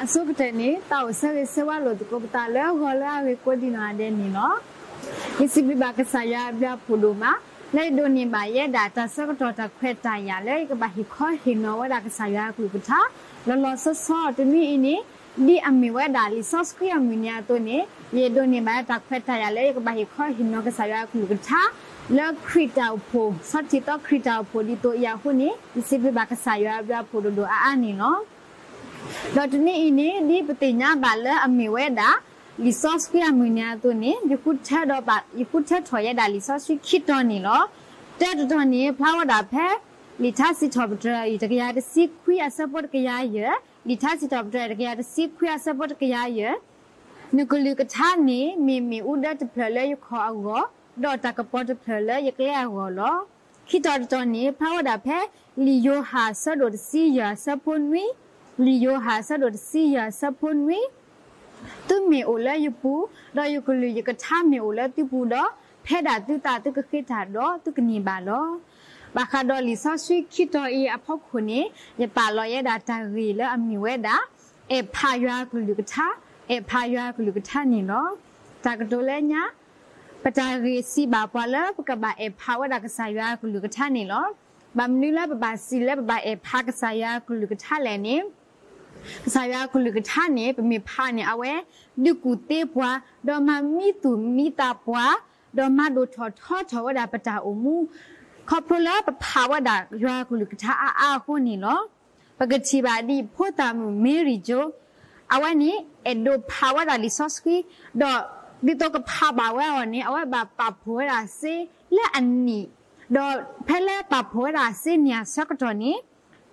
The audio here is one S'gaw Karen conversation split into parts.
အဆိကတၢၢ်န့ၣ် တၢ်အိၣ်ဆၢဂ့ၤဆၢဝါလိာ်သကိးပသးလၢဂီၤလၢအဂ့ၤကိးဒံးနီၢ်ဂၤဒဲးန့ၣ်လီၤ. ယစံးဘျုးဘၣ်ကစၢ်ယွၤအဘျုးအဖှိၣ်ဒိၣ်မး လၢယဒိးန့ၢ်ဘၣ်ယဲဒၣ်တၢ်ဆၢကတီၢ်တၢ်ခွဲးတၢ်ယာ်လၢယကဘၣ်ဟ့ၣ်ခီဟ့ၣ်နီၤဝဲဒၣ်ကစၢ်ယွၤအကလုၢ်ကထါ လီၤလီၤဆီဆီတနွံအံၤန့ၣ် ဒ်အမ့ၢ်ဝဲဒၣ်လံာ်စီဆှံအမုၢ်နံၤအသိးန့ၣ် ယဒိးန့ၢ်ဘၣ်တၢ်ခွဲးတၢ်ယာ်လၢယကဘၣ်ဟ့ၣ်ခီဟ့ၣ်နီၤကစၢ်ယွၤအကလုၢ်ကထါ လၢခရံာ်တၢ်အိၣ်ဖှိၣ် ဆီထံးသီခရံာ်တၢ်အိၣ်ဖှိၣ်ဒ်သိးအံၤအဃိန့ၣ် ယစံးဘျုးဘၣ်ကစၢ်ယွၤအဘျုးအဖှိၣ်ဒိၣ်ဒိၣ်အါအါန့ၣ်လီၤ. ဒီးတနွံအံၤန့ၣ် ဒ်ပသ့ၣ်ညါဘၣ်လၢအမ့ၢ်ဝဲဒၣ် လံာ်စီဆှံအမုၢ်နံၤအသိးန့ၣ် ယဃုထၢထီၣ်ယဲဒၣ်လံာ်စီဆှံခံတီၤန့ၣ်လီၤ. တၢတတီၤန့ၣ် ဖျါဝဲဒၣ်ဖဲ လံာ်ထါစံးထီၣ်ပတြၢၤအံၤ တကယၤတဆံခွံအဆၢဖိတကယၤယဲၢ်, လံာ်ထါစံးထီၣ်ပတြၢၤအံၤ တကယၤတဆံခွံအဆၢဖိတကယၤယဲၢ်, နကလုၢ်ကထါန့ၣ် မ့ၢ်မ့ၣ်အူဒၢတဖျၢၣ်လၢယခီၣ်အဂီၢ်, ဒီးတၢ်ကပီၤတဖျၢၣ်လၢယကျဲအဂီၢ်လီၤ. ခံတီၤတတီၤန့ၣ် ဖျါဝဲဒၣ်ဖဲ လံာ်ယိၤဟၣ်အဆၢဒိၣ်တဆံယဲၢ်အဆၢဖိနွံ, လံာ်ယိၤဟၣ်အဆၢဒိၣ်တဆံယဲၢ်အဆၢဖိနွံ သုမ့ၢ်အိၣ်လၢယပူၤ, ဒီးယကလုၢ်ယကထါမ့ၢ်အိၣ်လၢသုပူၤဒီး, ဖဲဒၣ်သုသးသုကဃ့တၢ်ဒီးသုကန့ၢ်ဘၣ်လီၤ. ဘၣ်ဃးဒီးလံာ်စီဆှံခံတီၤအံၤအဖီခိၣ်န့ၣ်, ယပာ်လီၤယဲဒၣ်တၢ်ဂ့ၢ်လၢအမ့ၢ်ဝဲဒၣ်, အဲၣ်ဖးယွၤအကလုၢ်ကထါ, အဲၣ်ဖးယွၤအကလုၢ်ကထါန့ၣ်လီၤ. တၢ်ကတိၤလၢညါ, ပတၢ်ဂ့ၢ်စံးဘၣ်ပှၤလၢပကဘၣ်အဲၣ်ဖးဝဲဒၣ်ကစၢ်ယွၤအကလုၢ်ကထါန့ၣ်လီၤ. ဘၣ်မနုၤလၢပဘၣ်စံးလၢပဘၣ်အဲၣ်ဖးကစၢ်ယွၤအကလုၢ်ကထါလဲၣ်န့ၣ် ကစၢ်ယွၤအကလုၢ်ကထါန့ၣ် ပမ့ၢ်ဖးန့ၣ် အဝဲဒုးကူၣ်သ့ပှၤ, ဒီးမၤမံသူၣ်မံသးပှၤ, ဒီးမၤဒိၣ်ထီၣ်ထီထီၣ်ဝဲဒၣ်ပတၢ်အိၣ်မူ, ခီဖျိလၢပဖးဝဲဒၣ်ယွၤအကလုၢ်ကထါအါအါအဃိန့ၣ်လီၤ. ပကထံၣ်ဘၣ်ဒ်ဖိသၣ်မုၣ် Mary Jones အဝဲန့ၣ် အဲၣ်ဒိးဖးဝဲဒၣ်လံာ်စီဆှံ, ဒီးဒ်သိးကဖးဘၣ်ဝဲအီၤန့ၣ် အဝဲဘၣ်ပာ်ဖှိၣ်ဝဲဒၣ်စ့လၢအနံၣ်, ဒီးဖဲလၢပာ်ဖှိၣ်ဝဲဒၣ်စ့နံၣ်အဆၢကတီၢ်န့ၣ်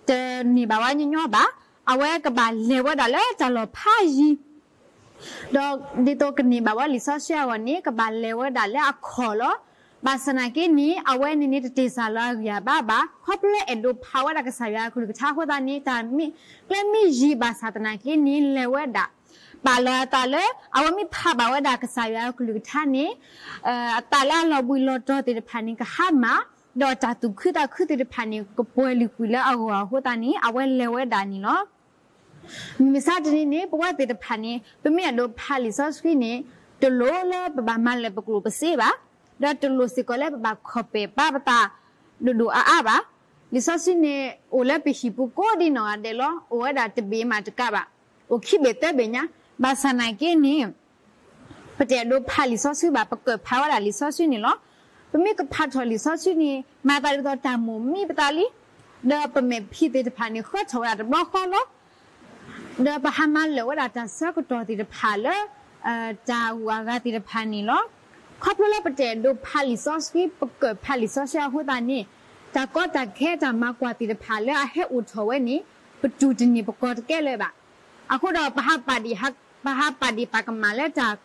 တန့ၢ်ဘၣ်ဝဲညီညီဘၣ်, အဝဲကဘၣ်လဲၤဝဲဒၣ်လၢတၢ်လီၢ်ဖးယံၤ ဒီးဒ်သိးကန့ၢ်ဘၣ်ဝဲလံာ်စီဆှံအဂီၢ်န့ၣ် ကဘၣ်လဲၤဝဲဒၣ်လၢအခီၣ်လီၤ. ဘၣ်ဆၣ်နာ်က့န့ၣ် အဝဲန့ၣ်န့ၣ်တတ့ၢ်စၢ်လီၤအဂံၢ်အဘါဘၣ်, ခီဖျိလၢအဲၣ်ဒိးဖးဝဲဒၣ်ကစၢ်ယွၤအကလုၢ်ကထါအဃိသတးန့ၣ် တၢ်မ့ၢ်ကျဲမ့ၢ်ယံၤဘၣ်ဆၣ်သနာ်က့န့ၣ် လဲၤဝဲဒၣ် ပာ်လီၤအသးလၢ အဝဲမ့ၢ်ဖးဘၣ်ဝဲဒၣ်ကစၢ်ယွၤအကလုၢ်ကထါန့ၣ် အသးလၢအလီၤဘှံးလီၤတီၤသ့ၣ်တဖၣ်န့ၣ် ကဟါမၢ်, ဒီးတၢ်သူၣ်ခုသးခုသ့ၣ်တဖၣ်န့ၣ် ကပှဲၤလုာ်ကွံာ်လၢအဂီၢ်အဃိသတးန့ၣ် အဝဲလဲၤဝဲဒၣ်န့ၣ်လီၤ. မုၢ်မဆါတနံၤန့ၣ် ပဝဲသ့ၣ်တဖၣ်န့ၣ် ပမ့ၢ်အဲၣ်ဒိးဖးလံာ်စီဆှံန့ၣ် တလိၣ်လၢပဘၣ်မၤလၢာ်ပကျိာ်ပစ့ဘၣ်, ဒီးတလိၣ်စ့ၢ်ကီးလၢပဘၣ်ခိးပဲာ်ပာ်ပသးဒိၣ်ဒိၣ်အါအါဘၣ်. လံာ်စီဆှံန့ၣ် အိၣ်လၢပဟံၣ်ပူၤကိးဒံးနီၢ်ဂၤဒဲးလီၤ. အိၣ်ဝဲဒၣ်တဘ့ၣ်မးတကးဘၣ်, အိၣ်ခံဘ့ၣ်သၢဘ့ၣ်ညါ, ဘၣ်ဆၣ်နာ်က့န့ၣ် ပတအဲၣ်ဒိးဖးလံာ်စီဆှံဘၣ်, ပကၢၣ်ဖးဝဲဒၣ်လံာ်စီဆှံန့ၣ်လီၤ. ပမ့ၢ်ကဖးထီၣ်လံာ်စီဆှံန့ၣ် မၤသးဒ်သိးတၢ်မိၣ်မံပသးလံ, ဒီးပမဲာ်ဖံးသ့ၣ်တဖၣ်န့ၣ် ဃၢထီၣ်ဝဲဒၣ်တဘျီဃီလီၤ. ဒီးပဟးမၤလၢာ်ဝဲဒၣ်တၢ်ဆၢကတီၢ်သ့ၣ်တဖၣ်လၢ တၢ်ဂုၤအဂၤသ့ၣ်တဖၣ်န့ၣ်လီၤ. ခီဖျိလၢပတအဲၣ်ဒိးဖးလံာ်စီဆှံ, ပကၢၣ်ဖးလံာ်စီဆှံအဃိသတးန့ၣ် တၢ်ကီတၢ်ခဲတၢ်မၤကွၢ်သ့ၣ်တဖၣ်လၢအဟဲအိၣ်ထီၣ်ဝဲန့ၣ် ပတူၢ်တန့ၢ်ပကီၢ်တကဲလၢၤဘၣ်. အဃိဒီး ပဟးပာ်ဒ့ၣ်ပာ်ကမၣ်လၢတၢ်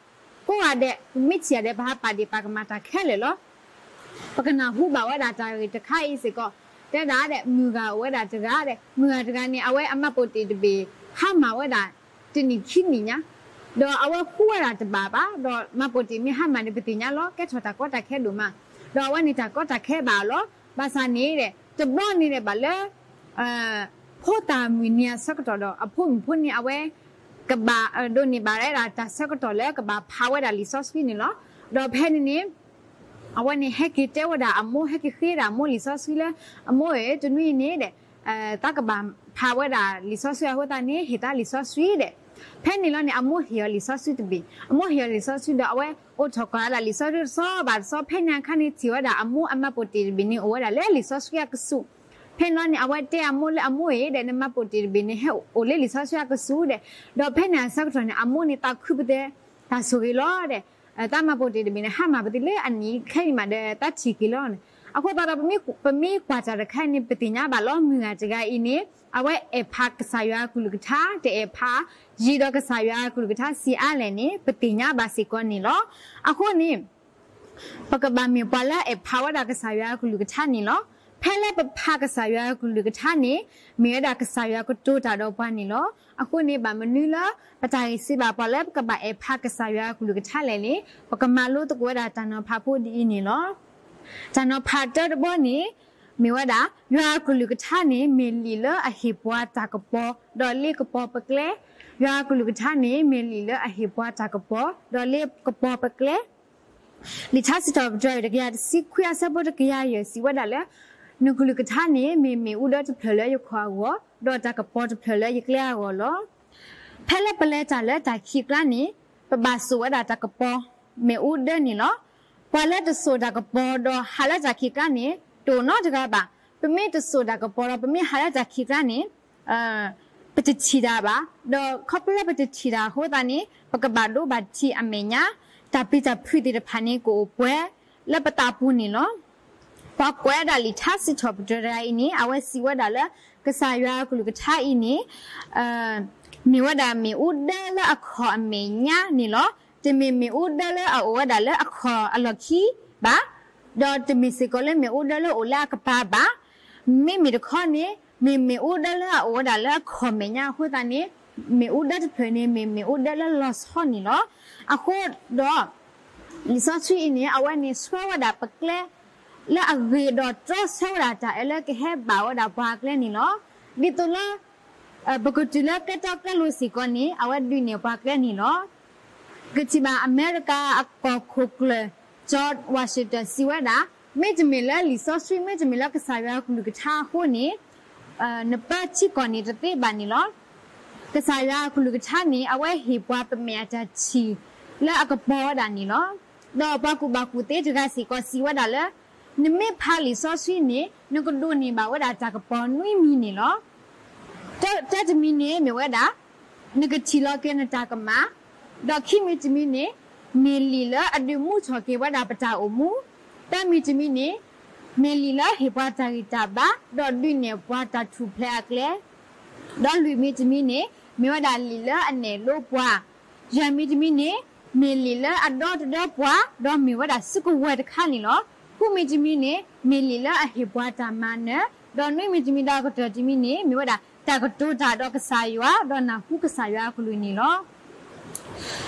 ကိးဂၤဒဲး, ပမ့ၢ်ထံၣ်ဂၤဒဲး ပဟးပာ်ဒ့ၣ်ပာ်ကမၣ်တၢ်ခဲလၢာ်လီၤ. ပကနၢ်ဟူဘၣ်ဝဲဒၣ်တၢ်ဂ့ၢ်တခါအံၤစ့ၢ်ကီး, တဲဒၣ်ဒဲး မုၢ်ဂၤအိၣ်ဝဲဒၣ်တဂၤဒဲး, မုၢ်ဂၤတဂၤန့ၣ် အဝဲအမှတ်ပုံတင်တဘ့ၣ် ဟါမၢ်ဝဲဒၣ် တနံၣ်ခံနံၣ်ညါ, ဒီးအဝဲဃုဝဲဒၣ်တဘၣ်ဘၣ်, ဒီးမှတ်ပုံတင်မ့ၢ်ဟါမၢ်န့ၣ် ပသ့ၣ်ညါလီၤ, ကဲထီၣ်တၢ်ကီတၢ်ခဲဒိၣ်မး, ဒီးအဝဲန့ၣ်တၢ်ကီတၢ်ခဲဘၣ်အီၤလီၤ. ဘၣ်ဆၣ်န့ၣ်ဒဲး တဘျီန့ၣ်ဒဲးဘၣ်လၢ ဖိသၣ်မုၢ်နံၤအဆၢကတီၢ်ဒီး အဖိမုၣ်ဖိန့ၣ် အဝဲ ကဘၣ်ဒိးန့ၢ်ဘၣ်ဝဲဒၣ်တၢ်ဆၢကတီၢ်လၢကဘၣ်ဖးဝဲဒၣ်လံာ်စီဆှံန့ၣ်လီၤ. ဒီးဖဲန့ၣ်န့ၣ် အဝဲန့ၣ်ဟဲက့ၤတဲဝဲဒၣ်အမိၢ်, ဟဲက့ၤဃ့ဒၣ်အမိၢ်လံာ်စီဆှံလၢ အမိၢ်ဧၢ, တနွံအံၤန့ၣ်ဒဲး သးကဘၣ်ဖးဝဲဒၣ်လံာ်စီဆှံအဃိသတးန့ၣ် ဟ့ၣ်သးလံာ်စီဆှံဒဲး. ဖဲန့ၣ်လီၤန့ၣ် အမိၢ်ဟ့ၣ်အီၤလံာ်စီဆှံတဘ့ၣ်, အမိၢ်ဟ့ၣ်အီၤလံာ်စီဆှံဒီး အဝဲအိးထီၣ်ကွၢ်ဝဲဒၣ်လံာ်စီဆှံတဆီဘၣ်တဆီ, ဖဲန့ၣ်အခါန့ၣ် ထံၣ်ဝဲဒၣ်အမိၢ်အမှတ်ပုံတင်တဘ့ၣ်န့ၣ် အိၣ်ဝဲဒၣ်လၢလံာ်စီဆှံအကဆူး. ဖဲန့ၣ်လီၤန့ၣ် အဝဲတဲအမိၢ်လၢအမိၢ်ဧၢဒဲး နမှတ်ပုံတင်တဘ့ၣ်န့ၣ် ဟဲအိၣ်လၢလံာ်စီဆှံအကဆူးဒဲး, ဒီးဖဲန့ၣ်အဆၢကတီၢ်န့ၣ် အမိၢ်န့ၣ်သးခုပတဲ တၢ်ဆိၣ်ဂ့ၤလီၤဒဲး, သးမှတ်ပုံတင်တဘ့ၣ်န့ၣ် ဟါမၢ်ပသ့လၢအနံၣ်ခဲအံၤမးဒီး သးထံၣ်က့ၤလီၤန့ၣ်. အဃိသတးဒီး ပမ့ၢ်ကွၢ်တၢ်တခါအံၤန့ၣ် ပသ့ၣ်ညါဘၣ်လီၤ မုၢ်ဂၤတဂၤအံၤန့ၣ် အဝဲအဲၣ်ဖးကစၢ်ယွၤအကလုၢ်ကထါ, တအဲၣ်ဖး, ယံၤဒီးကစၢ်ယွၤအကလုၢ်ကထါဆံးအါလဲၣ်န့ၣ် ပသ့ၣ်ညါဘၣ်စ့ၢ်ကီးန့ၣ်လီၤ. အဃိန့ၣ် ပကဘၣ်မ့ၢ်ပှၤလၢအအဲၣ်ဖးဝဲဒၣ်ကစၢ်ယွၤအကလုၢ်ကထါန့ၣ်လီၤ. ဖဲလၢပဖးကစၢ်ယွၤအကလုၢ်ကထါန့ၣ် မ့ၢ်ဝဲဒၣ်ကစၢ်ယွၤကတိၤတၢ်ဒီးပှၤန့ၣ်လီၤ. အဃိန့ၣ် ဘၣ်မနုၤလၢ ပတၢ်ဂ့ၢ်စံးဘၣ်ပှၤလၢပကဘၣ်အဲၣ်ဖးကစၢ်ယွၤအကလုၢ်ကထါလဲၣ်န့ၣ် ပကမၤလိသကိးဝဲဒၣ်တၢ်နီၤဖးဖိဒ်အံၤန့ၣ်လီၤ. တၢ်နီၤဖးတၢတဘီန့ၣ် မ့ၢ်ဝဲဒၣ် ယွၤအကလုၢ်ကထါန့ၣ် မ့ၢ်လံာ်လၢအဟ့ၣ်ပှၤတၢ်ကပီၤ ဒီးလ့ကပီၤပကျဲ, ယွၤအကလုၢ်ကထါန့ၣ် မ့ၢ်လံာ်လၢအဟ့ၣ်ပှၤတၢ်ကပီၤ ဒီးလ့ကပီၤပကျဲ. လံာ်ထါစံးထီၣ်ပတြၢၤ တကယၤတဆံခွံအဆၢဖိတကယၤယဲၢ် စံးဝဲဒၣ်လၢ နကလုၢ်ကထါန့ၣ် မ့ၢ်မ့ၣ်အူဒၢတဖျၢၣ်လၢယခီၣ်အဂီၢ်, ဒီးတၢ်ကပီၤတဖျၢၣ်လၢယကျဲအဂီၢ်လီၤ. ဖဲလၢပလဲၤတၢ်လၢတၢ်ခံးကျါန့ၣ် ပဘၣ်စိာ်ဝဲဒၣ်တၢ်ကပီၤ မ့ၣ်အူဒၢန့ၣ်လီၤ. ပှၤလၢတစိာ်တၢ်ကပီၤဒီးဟးလၢတၢ်ခံးကျါန့ၣ် တအိၣ်နီတဂၤဘၣ်. ပမ့ၢ်တစိာ်တၢ်ကပီၤဒီး ပမ့ၢ်ဟးလၢတၢ်ခံးကျါန့ၣ် ပတထံၣ်တၢ်ဘၣ်. ဒီးခီဖျိလၢပတထံၣ်တၢ်အဃိသတးန့ၣ် ပကဘၣ်ဒိဘၣ်ထံးအမဲာ်ညါ တၢ်ပျံၤတၢ်ဖုးသ့ၣ်တဖၣ်န့ၣ် ကအိၣ်ပှဲၤလၢပသးပူၤန့ၣ်လီၤ. ပှၤကွဲးဝဲဒၣ်လံာ်ထါစံးထီၣ်ပတြၢၤတဂၤအံၤန့ၣ် အဝဲစံးဝဲဒၣ်လၢ ကစၢ်ယွၤအကလုၢ်ကထါအံၤန့ၣ် မ့ၢ်ဝဲဒၣ်မ့ၣ်အူဒၢလၢအခီၣ်အမဲာ်ညါန့ၣ်လီၤ. တမ့ၢ်မ့ၣ်အူဒၢလၢအအိၣ်ဝဲဒၣ်လၢအခီၣ်အလီၢ်ခံဘၣ်, ဒီးတမ့ၢ်စ့ၢ်ကီးလၢမ့ၣ်အူဒၢလၢအအိၣ်လၢအကပၤဘၣ်. မ့မ့ၢ်တခီန့ၣ် မ့ၢ်မ့ၣ်အူဒၢလၢအအိၣ်ဝဲဒၣ်လၢအခီၣ်မဲာ်ညါအဃိသတးန့ၣ် မ့ၣ်အူဒၢတဖျၢၣ်န့ၣ် မ့ၢ်မ့ၣ်အူဒၢလၢလီၤဆီန့ၣ်လီၤ. အဃိဒီး လံာ်စီဆှံအံၤန့ၣ် အဝဲန့ၣ်ဆှၢဝဲဒၣ်ပကျဲ လၢအဂ့ၤဒီးတြီဆၢဝဲဒၣ်တၢ်အၢလၢကဟဲဘၣ်ဝဲဒၣ်ပှၤအကျဲန့ၣ်လီၤ. ဒ်သိးလၢ ပကတုၤလၢကျဲတီကျဲလိၤစ့ၢ်ကီးန့ၣ် အဝဲဒုးနဲၣ်ပှၤကျဲန့ၣ်လီၤ. ကထံၣ်ဘၣ်အမဲရကၤအကီၢ်ခိၣ်ကျၢၢ် George Washington စံးဝဲဒၣ်, မ့တမ့ၢ်လၢလံာ်စီဆှံ မ့တမ့ၢ်လၢကစၢ်ယွၤအကလုၢ်ကထါအဃိန့ၣ် နပၢထံကီၢ်န့ၣ်တသ့ဘၣ်န့ၣ်လီၤ. ကစၢ်ယွၤအကလုၢ်ကထါန့ၣ် အဝဲဟ့ၣ်ပှၤပမဲာ်အတၢ်ထံၣ်လၢအကပီၤဝဲဒၣ်န့ၣ်လီၤ. ဒီးပှၤကူၣ်ဘၣ်ကူၣ်သ့တဂၤစ့ၢ်ကီးစံးဝဲဒၣ်လၢ နမ့ၢ်ဖးလံာ်စီဆှံန့ၣ် နကဒိးန့ၢ်ဘၣ်ဝဲဒၣ်တၢ်ကပီၤနွံမံၤန့ၣ်လီၤ. တၢတမံၤန့ၣ် မ့ၢ်ဝဲဒၣ် နကထံၣ်လီၤက့ၤနတၢ်ကမၣ်, ဒီးခံမံၤတမံၤန့ၣ် မ့ၢ်လံာ်လၢအဒုးမူထီၣ်က့ၤဝဲဒၣ်ပတၢ်အိၣ်မူ, သၢမံၤတမံၤန့ၣ် မ့ၢ်လံာ်လၢဟ့ၣ်ပှၤတၢ်ဂံၢ်တၢ်ဘါ ဒီးဒုးနဲၣ်ပှၤတၢ်ထူၣ်ဖျဲးအကျဲ, ဒီးလွံၢ်မံၤတမံၤန့ၣ် မ့ၢ်ဝဲဒၣ်လံာ်လၢအနဲၣ်လိပှၤ, ယဲၢ်မံၤတမံၤန့ၣ် မ့ၢ်လံာ်လၢအဒီတဒၢပှၤ ဒီးမ့ၢ်ဝဲဒၣ်စုကဝဲၤတခါန့ၣ်လီၤ. ဃုမံၤတမံၤန့ၣ် မ့ၢ်လံာ်လၢအဟ့ၣ်ပှၤတၢ်မၤနၢၤ, ဒီးနွံမံၤတမံၤဒီးအကတၢၢ်တမံၤန့ၣ် မ့ၢ်ဝဲဒၣ်တၢ်ကတိၤတၢ်ဒီးကစၢ်ယွၤ ဒီးနၢ်ဟူကစၢ်ယွၤအကလုၢ်န့ၣ်လီၤ.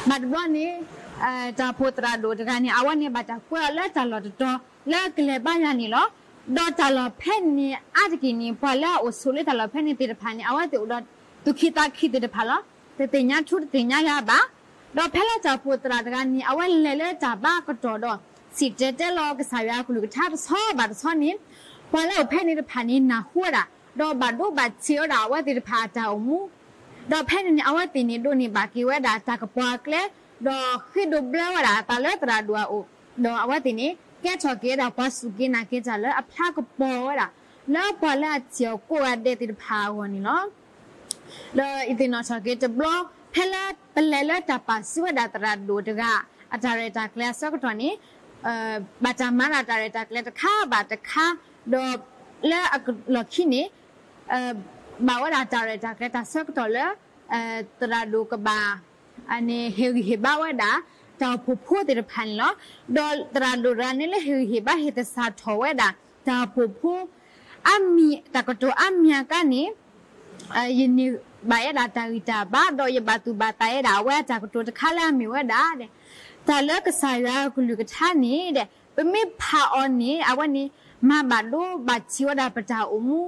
ဘၣ်တဘျီန့ၣ် တၢ်အိၣ်ဖှိၣ်သရၣ်ဒိၣ်တဂၤန့ၣ် အဝဲန့ၣ်ဘၣ်တၢ်ကွဲးအီၤလၢတၢ်လီၢ်တတီၤလၢကလဲၤဘါယွၤန့ၣ်လီၤ. ဒီးတၢ်လီၢ်ဖဲန့ၣ်အါတက့ၢ်န့ၣ် ပှၤလၢအအိၣ်ဆိးလၢတၢ်လီၢ်ဖဲန့ၣ်သ့ၣ်တဖၣ်န့ၣ် အဝဲသ့ၣ်အိၣ်ဒီးသူၣ်ခံသးခံသ့ၣ်တဖၣ်လီၤ. တသ့ၣ်ညါထူတသ့ၣ်ညါယွၤဘၣ်. ဒီးဖဲလၢတၢ်အိၣ်ဖှိၣ်သရၣ်တဂၤန့ၣ် အဝဲလဲၤလၢတၢ်ဘါကတီၢ်ဒီး စံၣ်တဲၤတဲလီၤကစၢ်ယွၤအကလုၢ်ကထါတဆီဘၣ်တဆီန့ၣ် ပှၤလၢအအိၣ်ဖဲန့ၣ်တဖၣ်န့ၣ် နၢ်ဟူဝဲဒၣ် ဒီးဘၣ်ဒိဘၣ်ထံးဝဲဒၣ်အဝဲသ့ၣ်တဖၣ်အတၢ်အိၣ်မူ ဒီးဖဲန့ၣ်န့ၣ် အဝဲသ့ၣ်န့ၣ် ဒိးန့ၢ်ဘၣ်က့ၤဝဲဒၣ်တၢ်ကပီၤအကျဲ, ဒီးဃ့ဒိးဘျၢဝဲဒၣ်အသးလၢသရၣ်ဒိၣ်အအိၣ်, ဒီးအဝဲသ့ၣ်န့ၣ် ကဲထီၣ်က့ၤဝဲဒၣ်ပှၤစူၢ်က့ၤနာ်က့ၤတၢ်လၢအဖျါကပီၤဝဲဒၣ် လၢပှၤလၢအထံၣ်အီၤကိးဂၤဒဲးသ့ၣ်တဖၣ်အဂီၢ်န့ၣ်လီၤ. ဒီးယသ့ၣ်နီၣ်ထီၣ်က့ၤတဘျီ ဖဲလၢပလဲၤလၢတၢ်ပာ်စုဝဲဒၣ်သရၣ်ဒိၣ်တဂၤ အတၢ်ရဲၣ်တၢ်ကျဲၤအဆၢကတီၢ်န့ၣ် ဘၣ်တၢ်မၤဒၣ်တၢ်ရဲၣ်တၢ်ကျဲၤတခါဘၣ်တခါ, ဒီးလၢအလီၢ်ခံန့ၣ် ဘၣ်ဝဲဒၣ်တၢ်ရဲၣ်တၢ်ကျဲၤတၢ်ဆၢကတီၢ်လၢ သရၣ်ဒိၣ်ကဘၣ် အန့ၣ် ဟ့ၣ်ဂံၢ်ဟ့ၣ်ဘါဝဲဒၣ် တၢ်အိၣ်ဖှိၣ်ဖိသ့ၣ်တဖၣ်န့ၣ်လီၤ. ဒီးသရၣ်ဒိၣ်တဂၤန့ၣ်လၢဟ့ၣ်ဂံၢ်ဟ့ၣ်ဘါဟ့ၣ်သဆၣ်ထီၣ်ဝဲဒၣ် တၢ်အိၣ်ဖှိၣ်ဖိ အါမံၤ တၢ်ကတိၤအါမံၤအကျါန့ၣ် ယန့ၢ်ဘၣ်ဝဲဒၣ်တၢ်ဂံၢ်တၢ်ဘါ ဒီးယဘၣ်သူၣ်ဘၣ်သးဝဲဒၣ်အဝဲအတၢ်ကတိၤတခါလၢအမ့ၢ်ဝဲဒၣ် တၢ်လၢကစၢ်ယွၤကလုၢ်ကထါန့ၣ်ဒီး ပမ့ၢ်ဖးအီၤန့ၣ် အဝဲန့ၣ် မၤဘၣ်ဒိဘၣ်ထံးဝဲဒၣ်ပတၢ်အိၣ်မူ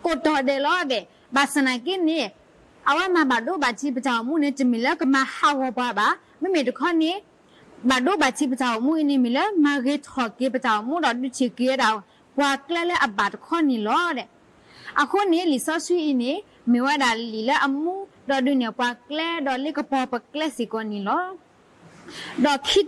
ကိးတီၤဒဲးလီၤဒီး ဘၣ်ဆၣ်နာ်က့န့ၣ် အဝဲမၤဘၣ်ဒိဘၣ်ထံးပတၢ်အိၣ်မူန့ၣ် တမ့ၢ်လၢကမၤဟးဂီၤပှၤဘၣ်. မ့မ့ၢ်တခီန့ၣ် ဘၣ်ဒိဘၣ်ထံးပတၢ်အိၣ်မူအံၤန့ၣ် မ့ၢ်လၢမၤဂ့ၤထီၣ်က့ၤပတၢ်အိၣ်မူဒီး ဒုးထံၣ်က့ၤဝဲဒၣ် ပှၤကျဲလၢအဘၣ်တခီန့ၣ်လီၤဒီး အဃိန့ၣ် လံာ်စီဆှံအံၤန့ၣ် မ့ၢ်ဝဲဒၣ်လံာ်လၢအမူ ဒီးဒုးနဲၣ်ပှၤကျဲ ဒီးလ့ကပီၤပကျဲစ့ၢ်ကီးန့ၣ်လီၤ. ဒီး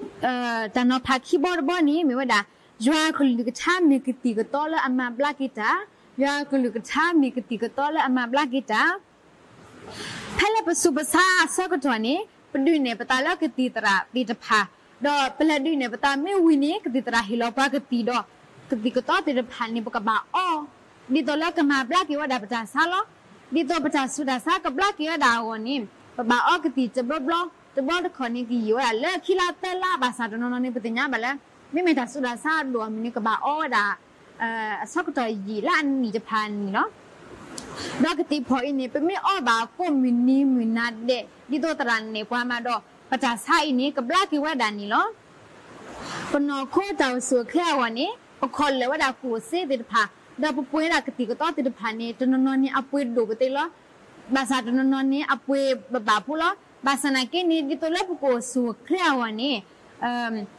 တၢ်နီၤဖးခံဘီတဘီန့ၣ် မ့ၢ်ဝဲဒၣ် ယွၤအကလုၢ်ကထါမ့ၢ်ကသံၣ်ကသီလၢအမၤဘျါက့ၤတၢ်, ယွၤအကလုၢ်ကထါမ့ၢ်ကသံၣ်ကသီလၢအမၤဘျါက့ၤတၢ်. ဖဲလၢပဆူးပဆါအဆၢကတီၢ်န့ၣ် ပဒုးနဲၣ်ပသးလၢကသံၣ်သရၣ်သ့ၣ်တဖၣ်, ဒီးပလဲၤဒုးနဲၣ်ပသးမ့ၢ်ဝံၤန့ၣ် ကသံၣ်သရၣ်ဟ့ၣ်လီၤပှၤကသံၣ်ဒီး ကသံၣ်ကသီသ့ၣ်တဖၣ်န့ၣ် ပကဘၣ်အီ ဒ်သိးလၢကမၤဘျါက့ၤဝဲဒၣ်ပတၢ်ဆါလီၤ. ဒ်သိးပတၢ်ဆူးတၢ်ဆါကဘျါက့ၤဝဲဒၣ်အဂီၢ်န့ၣ် ပဘၣ်အီကသံၣ်တဘျီဘျီ, တဘျီတခီၣ်န့ၣ် ကယံာ်ဝဲဒၣ်လၢခံလါသၢလါ ဘၣ်ဆၣ်တနီၤနီၤန့ၣ် ပသ့ၣ်ညါဘၣ်လၢ မ့မ့ၢ်တၢ်ဆူးတၢ်ဆါအဒိၣ်အမုၢ်န့ၣ် ကဘၣ်အီဝဲဒၣ် အဆၢကတီၢ်ယံာ်လၢအနံၣ်တဖၣ်န့ၣ်လီၤ. ဒီးကသံၣ်ဖီၣ်အံၤန့ၣ် ပမ့ၢ်အီဘၣ်ကိးမုၢ်နံၤမုၢ်နၤဒဲး ဒ်သိးသရၣ်နဲၣ်ပှၤမးဒီး ပတၢ်ဆါအံၤန့ၣ် ကဘျါက့ၤဝဲဒၣ်န့ၣ်လီၤ. ပနီၢ်ခိတၢ်အိၣ်ဆူၣ်အိၣ်ချ့အဂီၢ်န့ၣ် ပခီၣ်လၢာ်ဝဲဒၣ်ကျိၣ်စ့သ့ၣ်တဖၣ် ဒီးပပှ့ၤဝဲဒၣ်ကသံၣ်ကသီသ့ၣ်တဖၣ်န့ၣ် တနီၤနီၤန့ၣ် အပှ့ၤဒိၣ်ပသ့လီၤ. ဘၣ်ဆၣ်တနီၤနီၤန့ၣ် အပှ့ၤဘၣ်ဘၣ်ဖိလီၤ. ဘၣ်ဆၣ်သနာ်က့န့ၣ် ဒ်သိးလၢပကအိၣ်ဆူၣ်အိၣ်ချ့အဂီၢ်န့ၣ်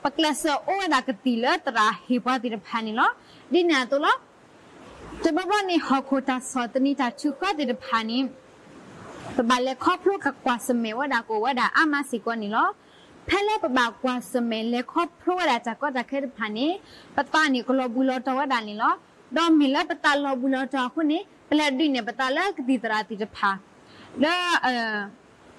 ပကျဲးစၢးအိၣ်ဝဲဒၣ်ကသံၣ်လၢသရၣ်ဟ့ၣ်ပှၤသ့ၣ်တဖၣ်န့ၣ်လီၤ. ဒ်န့ၣ်အသိးလီၤ. တဘျီဘျီန့ၣ် ဟီၣ်ခိၣ်တၢ်ဆီၣ်သနံးတၢ်ထုးဃၢသ့ၣ်တဖၣ်န့ၣ် ပဘၣ်လဲၤခီဖျိကကွၢ်ဆၢၣ်မဲာ်ဝဲဒၣ်ကအိၣ်ဝဲဒၣ်အါမးစ့ၢ်ကီးန့ၣ်လီၤ. ဖဲလၢပဘၣ်ကွၢ်ဆၢၣ်မဲာ်လဲၤခီဖျိဝဲဒၣ်တၢ်ကီတၢ်ခဲတဖၣ်န့ၣ် ပသးန့ၣ်ကလီၤဘှံးလီၤတီၤဝဲဒၣ်န့ၣ်လီၤ. ဒီးမ့ၢ်လၢပသးလီၤဘှံးလီၤတီၤအဃိန့ၣ် ပလဲၤဒုးနဲၣ်ပသးလၢကသံၣ်သရၣ်သ့ၣ်တဖၣ် လၢ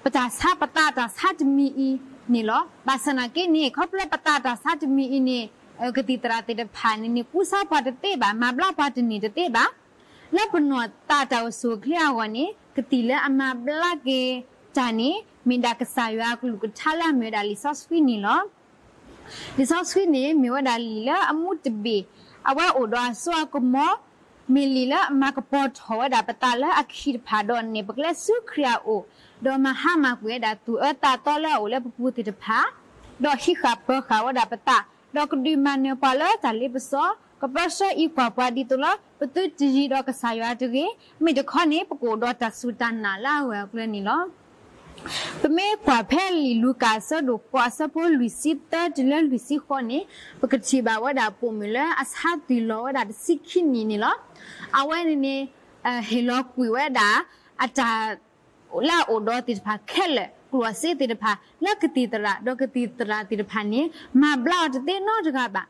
ပတၢ်ဆါ ပသးတၢ်ဆါတမံၤအံၤန့ၣ်လီၤ. ဘၣ်ဆၣ်သနာ်က့န့ၣ် ခီဖျိလၢပသးတၢ်ဆါတမံၤအံၤန့ၣ် ကသံၣ်သရၣ်သ့ၣ်တဖၣ်န့ၣ်န့ၣ် ကူစါပှၤတသ့ဘၣ်, မၤဘျါပှၤတန့ၢ်တသ့ဘၣ်. လၢပနီၢ်သးတၢ်အိၣ်ဆူၣ်အိၣ်ချ့အဂီၢ်န့ၣ် ကသံၣ်လၢအမၤဘျါက့ၤတၢ်န့ၣ် မ့ၢ်ဒၣ်ကစၢ်ယွၤအကလုၢ်ကထါလၢအမ့ၢ်ဝဲဒၣ်လံာ်စီဆှံန့ၣ်လီၤ. လံာ်စီဆှံန့ၣ် မ့ၢ်ဝဲဒၣ်လံာ်လၢအမူတဘ့ၣ်, အဝဲအိၣ်ဒီးအစိအကမီၤ, မ့ၢ်လံာ်လၢအမၤကပီၤထီၣ်ဝဲဒၣ်ပသးလၢအခံတဖၣ် ဒီးနဲၣ်ပကျဲဆူခရံာ်အအိၣ်, ဒီးမၤဟါမၢ်ကွံာ်ဝဲဒၣ်သူၣ်အၢသးသီလၢအအိၣ်လၢပပူၤသ့ၣ်တဖၣ်, ဒီးဟံးဃာ်ပၢၤဃာ်ဝဲဒၣ်ပသး, ဒီးကဒုးမၤနၢၤပှၤလၢတၢ်လ့ပစီ, ကပၢဆှၢအံးကွၢ်ပှၤဒ်သိးလၢ ပသုတယံၤဒီးကစၢ်ယွၤတဂ့ၤ, မ့ၢ်တခီန့ၣ် ပကအိၣ်ဒီးတၢ်စူၢ်တၢ်နာ်လၢအဂၢၢ်အကျၢၤန့ၣ်လီၤ. ပမ့ၢ်ကွၢ်ဖဲလံာ်လူၤကၣ်အဆၢဒိၣ်ဃိးအဆၢဖိလွံၢ်ဆံသၢတုၤလၢလွံၢ်ဆံဃိးန့ၣ် ပကထံၣ်ဘၣ်ဝဲဒၣ်ပိာ်မုၣ်လၢအဆါသွံၣ်လီၤဝဲဒၣ်တဆံခံနံၣ်န့ၣ်လီၤ. အဝဲန့ၣ်န့ၣ် ဟ့ၣ်လီၤကွံာ်ဝဲဒၣ် အတၢ် လၢအအိၣ်ဒီးသ့ၣ်တဖၣ်ခဲလၢာ် ကျိၣ်စ့သ့ၣ်တဖၣ် လၢကသံၣ်သရၣ် ဒီးကသံၣ်သရၣ်သ့ၣ်တဖၣ်န့ၣ် မၤဘျါအီၤတသ့နီတဂၤဘၣ်.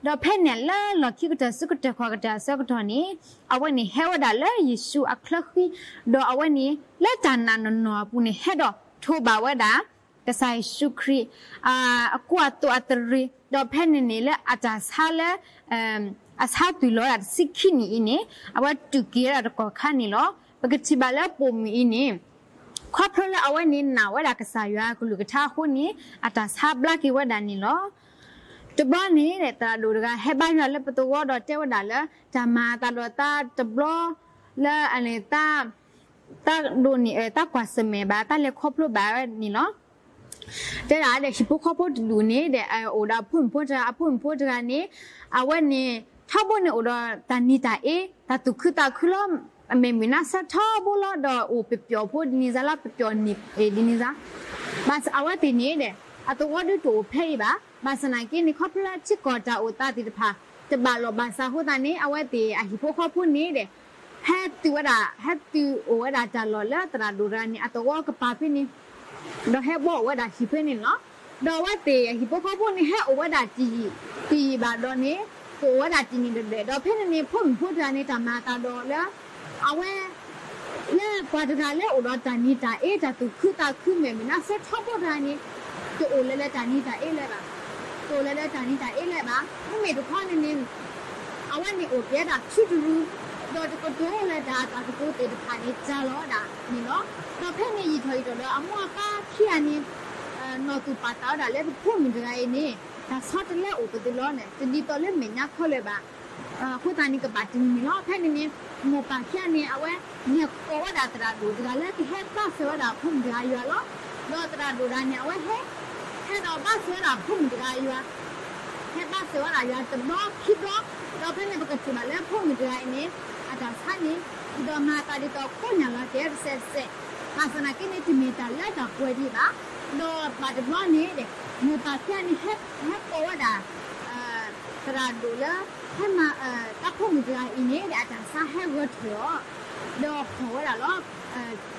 ဒီးဖဲန့ၣ်လၢလီၢ်ခံကတၢၢ်ဆူကတၢၢ်ခီၣ်ကတၢၢ်အဆၢကတီၢ်န့ၣ် အဝဲန့ၣ်ဟဲဝဲဒၣ်လၢယ့ၣ်ၡူးအချၢဃံ, ဒီးအဝဲန့ၣ် လၢတၢ်နာ်နီၢ်နီၢ်အပူၤန့ၣ် ဟဲဒီးထိးဘၣ်ဝဲဒၣ် ကစၢ်ယ့ၣ်ၡူးခရံာ် အကူအသိးအသရ့ၤ, ဒီးဖဲန့ၣ်န့ၣ်လၢအတၢ်ဆါလၢ အဆါသွံၣ်လီၤဝဲဒၣ်တဆံခံနံၣ်အံၤန့ၣ် အဝဲတုၤက့ၤဝဲဒၣ်တကီၢ်ခါန့ၣ်လီၤ. ပကထံၣ်ဘၣ်လၢပိာ်မုၣ်အံၤန့ၣ် ခီဖျိလၢအဝဲန့ၣ်နာ်ဝဲဒၣ်ကစၢ်ယွၤအကလုၢ်ကထါအဃိန့ၣ် အတၢ်ဆါဘျါက့ၤဝဲဒၣ်န့ၣ်လီၤ. တဘျီန့ၣ် သရၣ်ဒိၣ်တဂၤဟဲဘါယွၤလၢပသဝီဒီးတဲဝဲဒၣ်လၢ တၢ်မၤအသးဒီးသးတဘျီ လၢ သးဒိးန့ၣ်သးကွၢ်ဆၢၣ်မဲာ်ဘၣ် သးလဲၤခီဖျိဘၣ်ဝဲန့ၣ်လီၤ. တဲဒၣ်ဒီးဟံၣ်ဖိဃီဖိတဒူၣ်န့ၣ်ဒီး အိၣ်ဒီးအဖိမုၣ်ဖိတဂၤ, အဖိမုၣ်ဖိတဂၤန့ၣ် အဝဲန့ၣ် ထီဘိန့ၣ်အိၣ်ဒီးတၢ်နံၤတၢ်အ့ တၢ်သူၣ်ခုသးခုလီၤ, အမဲာ်မုာ်နါဆၢထီဘိလီၤ, ဒီးအိၣ်ပပျီၣ်ဖိဒ်န့ၣ်စါလီၤ, ပပျီၣ်န့ၣ်ဒ်န့ၣ်စါ. ဘၣ်ဆၣ်အဝဲသ့ၣ်န့ၣ်ဒီး အသဝီဒုးတအိၣ်ဖဲအံၤဘၣ်. ဘၣ်ဆၣ်သနာ်က့န့ၣ် ခီဖျိလၢထံကီၢ်တၢ်အိၣ်သးသ့ၣ်တဖၣ် တဘၣ်လီၢ်ဘၣ်စးအဃိသတးန့ၣ် အဝဲသ့ၣ်အဟံၣ်ဖိဃီဖိန့ၣ်ဒီး ဟဲတုၤဝဲဒၣ် ဟဲတုၤအိၣ်ဝဲဒၣ်တၢ်လီၢ်လၢသရၣ်ဒိၣ်တဂၤန့ၣ် အသဝီကပၤဖဲန့ၣ် ဒီးဟဲဘှီအိၣ်ဝဲဒၣ်ဟံၣ်ဖဲန့ၣ်လီၤ. ဒီးအဝဲသ့ၣ်အဟံၣ်ဖိဃီဖိန့ၣ် ဟဲအိၣ်ဝဲဒၣ်တယံာ်, တယံာ်ဘၣ်ဒီးန့ၣ် ကအိၣ်ဝဲဒၣ်တနံၤဒဲးဒဲး, ဒီးဖဲန့ၣ်န့ၣ် ဖိမုၣ်ဖိတဂၤန့ၣ် တၢ်မၤအသးဒီးလၢ အဝဲ လၢပှၤတဂၤလၢအိၣ်ဒီးတၢ်နံၤတၢ်အ့ တၢ်သူၣ်ခုသးခု မဲာ်မုာ်နါဆၢထီဘိတဂၤန့ၣ် တအိၣ်လၢၤလၢတၢ်နံၤတၢ်အ့လၢၤဘၣ်. တအိၣ်လၢၤလၢတၢ်နံၤတၢ်အ့လၢၤဘၣ်. မ့မ့ၢ်တခီန့ၣ်န့ၣ် အဝဲန့ၣ်အိၣ်က့ၤဒၣ်ဆူတရူး, ဒီးတကတိၤလၢတၢ်အတၢ်ကတိၤသ့ၣ်တဖၣ်န့ၣ် တၢ်လီၤဝဲဒၣ်န့ၣ်လီၤ. ဒီးဖဲန့ၣ်ယံာ်ထီၣ်ယံာ်ထီၣ်ဒီး အမိၢ်အပၢ်ခံဂၤန့ၣ် နီၢ်သူၣ်ပာ်သးဝဲဒၣ်လၢပဖိမုၣ်တဂၤအံၤန့ၣ် တၢ်ဆီတလဲအိၣ်ပသ့လီၤန့ၣ် တဒ်သိးလၢမဲာ်ညါခဲလၢာ်ဘၣ်. အဃိသတးန့ၣ် ကဘၣ်တနံၤန့ၣ်လီၤ. ဖဲန့ၣ်န့ၣ် မိၢ်ပၢ်ခံဂၤန့ၣ် အဝဲလဲၤကိးဝဲဒၣ်သရၣ်ဒိၣ်တဂၤလၢကဟဲဘၣ်စၢၤဝဲဒၣ်ဖိမုၣ်တဂၤယွၤလီၤ. ဒီးသရၣ်ဒိၣ်တဂၤန့ၣ် အဝဲဟဲ ဟဲဒီးဘၣ်စၢၤဝဲဒၣ်ဖိမုၣ်တဂၤယွၤ ဟဲဘၣ်စၢၤဝဲဒၣ်ယွၤတဘျီခံဘျီ, ဒီးဖဲန့ၣ်ပကထံၣ်ဘၣ်လၢဖိမုၣ်တဂၤအံၤန့ၣ် အတၢ်ဆါန့ၣ် ဒ်သိးမၤအသးဒ်သိးကိးညၣ်လီၤတဲာ်တစဲးစဲး, ဘၣ်ဆၣ်သနာ်က့န့ၣ် တမ့ၢ်တၢ်လၢတၢ်ပှဲၤဒံးဘၣ်. ဒီးဘၣ်တဘျီန့ၣ်ဒီး မိၢ်ပၢ်ခံဂၤန့ၣ် ဟဲကိးဝဲဒၣ် သရၣ်ဒိၣ်လၢ ဟဲမၤ တၢ်ဖိမုၣ်တဂၤအံၤန့ၣ်ဒီး အတၢ်ဆါဟဲဂၢၢ်ထၢၣ်အီၤ, ဒီးဟီၣ်ဝဲဒၣ်လီၤ.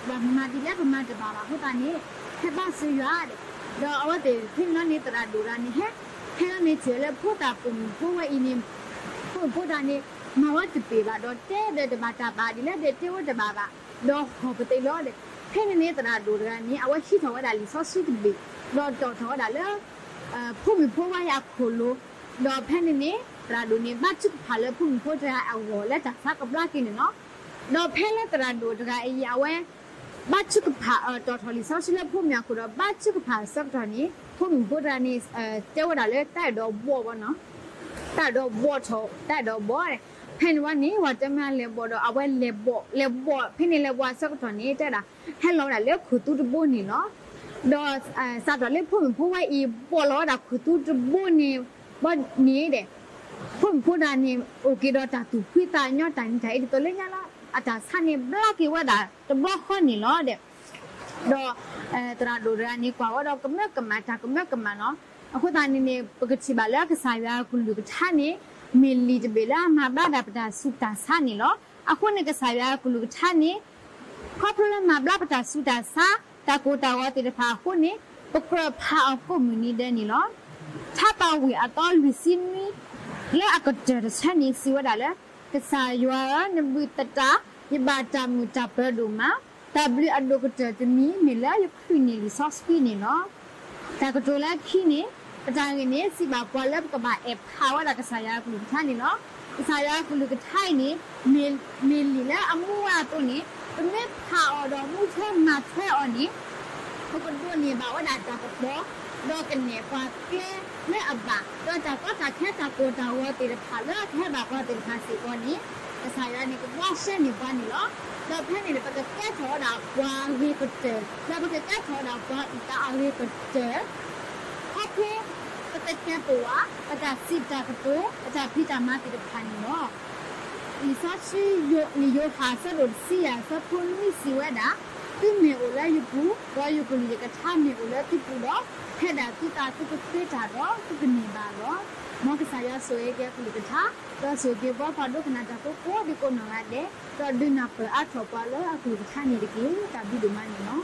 ပမၤဒ်လဲၣ်ပမၤတဘၣ်ဘၣ်အဃိသတးန့ၣ် ဟဲဘၣ်စၢၤယွၤဒီး ဒီးအဝဲသ့ၣ်ဖဲန့ၣ်လီၤန့ၣ် သရၣ်ဒိၣ်တဂၤန့ၣ် ဟဲ ဟဲလီၤန့ၣ်ထံၣ်ဝဲလၢဖိသၣ်ပိာ်မုၣ်ဖိဝဲအံၤန့ၣ် ဖိမုၣ်ဖိတဂၤန့ၣ် မၤဝဲတပ့ၤဘၣ်ဒီး တဲဒီးတဘၣ်တၢ်ဘၣ်ဒ်လဲၣ်ဒီး တဲဝဲတဘၣ်ဘၣ်, ဒီးဟီၣ်ပသ့လီၤဒီး ဖဲန့ၣ်န့ၣ် သရၣ်ဒိၣ်တဂၤန့ၣ် အဝဲဟံးထီၣ်ဝဲဒၣ်လံာ်စီဆှံတဘ့ၣ် ဒီးတီၣ်ထီၣ်ဝဲဒၣ်လၢ ဖိမုၣ်ဖိဝဲအံၤအခိၣ်လိၤ, ဒီးဖဲန့ၣ်န့ၣ် သရၣ်ဒိၣ်န့ၣ် ဘါထုကဖၣ်လၢဖိမုၣ်ဖိတဂၤအဂီၢ်လၢတၢ်ဆါကဘျါက့ၤန့ၣ်လီၤ. ဒီးဖဲလၢသရၣ်ဒိၣ်တဂၤအံၤ အဝဲ ဘါထုကဖၣ် တီၣ်ထီၣ်လံာ်စီဆှံလၢဖိမုၣ်အခိၣ်ဒီး ဘါထုကဖၣ်အဆၢကတီၢ်န့ၣ် ဖိမုၣ်ဖိတဂၤန့ၣ် တဲဝဲဒၣ်လၢတၢ်အဲၣ်ဒိးဘီၣ်ဘၣ်နီၤ, တၢ်အဲၣ်ဒိးဘီၣ်ထီၣ် တၢ်အဲၣ်ဒိးဘီၣ်, ဖဲန့ၣ်ဝဲန့ၣ် ပှၤတဲမ့ၢ်လဲၤဘီၣ်ဒီး အဝဲလဲၤဘီၣ် လဲၤဘီၣ် ဖဲန့ၣ်လဲၤဘီၣ်အဆၢကတီၢ်န့ၣ် တဲဒၣ် ဟဲလီၤဝဲဒၣ်လၢခိၣ်သူတဘိန့ၣ်လီၤ. ဒီး စးထီၣ်လၢဖိမုၣ်ဖိဝဲအံၤ ဘီၣ်လီၤဝဲဒၣ်ခိၣ်သူတဘိန့ၣ် ဘီၣ်န့ၣ်ဒီး ဖိမုၣ်ဖိဒၣ်န့ၣ် အိၣ်က့ၤဒီးတၢ်သူၣ်ဖှံသးညီ တၢ်နံၤတၢ်အ့ ဒ်သိးလၢညါလီၤ. အတၢ်ဆါန့ၣ် ဘျါက့ၤဝဲဒၣ်တဘျီဃီန့ၣ်လီၤဒီး, ဒီး သရၣ်ဒိၣ်တဂၤန့ၣ် ကွၢ်ဝဲဒီးကမၢကမၣ် တၢ်ကမၢကမၣ်လီၤ. အဃိသတးန့ၣ်န့ၣ် ပကထံၣ်ဘၣ်လၢကစၢ်ယွၤအကလုၢ်ကထါန့ၣ် မ့ၢ်လံာ်တဘ့ၣ်လၢအမၤဘျါဒၣ်ပတၢ်ဆူးတၢ်ဆါန့ၣ်လီၤ. အဃိန့ၣ် ကစၢ်ယွၤအကလုၢ်ကထါန့ၣ် ခီဖျိလၢမၤဘျါပတၢ်ဆူးတၢ်ဆါ တၢ်ကိၢ်တၢ်ဂီၤသ့ၣ်တဖၣ်အဃိန့ၣ် ပကြၢးဖးအီၤကိးမုၢ်နံၤဒဲးန့ၣ်လီၤ. ထါပာ်ဝ့ၢ်အသီလွံၢ်ဆံနွံ လၢအကတၢၢ်တဆၢန့ၣ် စံးဝဲဒၣ်လၢ ကစၢ်ယွၤဧၢ, နဘုၣ်သတး ယဘၣ်တၢ်မုာ်တၢ်ပၢၤဒိၣ်မး, တၢ်ဘျုးအဒိၣ်ကတၢၢ်တမံၤ မ့ၢ်လၢယချုးန့ၢ်လံာ်စီဆှံန့ၣ်လီၤ. တၢ်ကတိၤလၢခံန့ၣ် ပတၢ်ဂ့ၢ်န့ၣ် စံးဘၣ်ပှၤလၢပကဘၣ်အဲၣ်ဖးဝဲဒၣ်ကစၢ်ယွၤအကလုၢ်ကထါန့ၣ်လီၤ. ကစၢ်ယွၤအကလုၢ်ကထါအံၤန့ၣ် မ့ၢ်လံာ်လၢအမူဝဲအသိးန့ၣ် ပမ့ၢ်ဖးအီၤဒီးမူထွဲမၤထွဲအီၤန့ၣ် ပကဒိးန့ၢ်ဘၣ်ဝဲဒၣ်တၢ်ကပီၤ ဒီးကနဲၣ်ပှၤကျဲလၢအဘၣ် ဒီးတၢ်ကီတၢ်ခဲတၢ်ကိၢ်တၢ်ဂီၤသ့ၣ်တဖၣ်လၢအကဟဲဘၣ်ပှၤသ့ၣ်တဖၣ်စ့ၢ်ကီးန့ၣ် ကစၢ်ယွၤန့ၣ်ကဘှါရှဲန့ၢ်ပှၤန့ၣ်လီၤ. ဒီးဖဲန့ၣ်န့ၣ် ပကကဲထီၣ်ဝဲဒၣ်ပှၤအဂ့ၤကတၢၢ် ဒီးပကကဲထီၣ်ဝဲဒၣ်ပှၤအုၣ်သးအဂ့ၤကတၢၢ် ခီဖျိ ပကကဲပဝး ပတၢ်စံးတၢ်ကတိၤ ပတၢ်ဖံးတၢ်မၤသ့ၣ်တဖၣ်န့ၣ်လီၤ. လံာ်စီဆှံ လံာ်ယိၤဟၣ်အဆၢဒိၣ်တဆံယဲၢ်အဆၢဖိနွံစံးဝဲဒၣ်, သုမ့ၢ်အိၣ်လၢယပူၤ ဒီးယကလုၢ်ယကထါမ့ၢ်အိၣ်လၢသုပူၤဒီး, ဖဲဒၣ်သုသးသုကဃ့တၢ်ဒီး သုကန့ၢ်ဘၣ်လီၤ. မ်ကစၢ်ယွၤဆိၣ်ဂ့ၤက့ၤအကလုၢ်ကထါ, ဒီးဆိၣ်ဂ့ၤက့ၤပှၤဖးဒိကနၣ်တၢ်ဖိကိးဒံကိးနီၢ်ဂၤဒဲး, ဒီးဒုးနၢ်ပၢၢ်အါထီၣ်ပှၤလၢအကလုၢ်ကထါန့ၣ်တက့ၢ်. တၢ်ဘျုးဒိၣ်မးန့ၣ်လီၤ.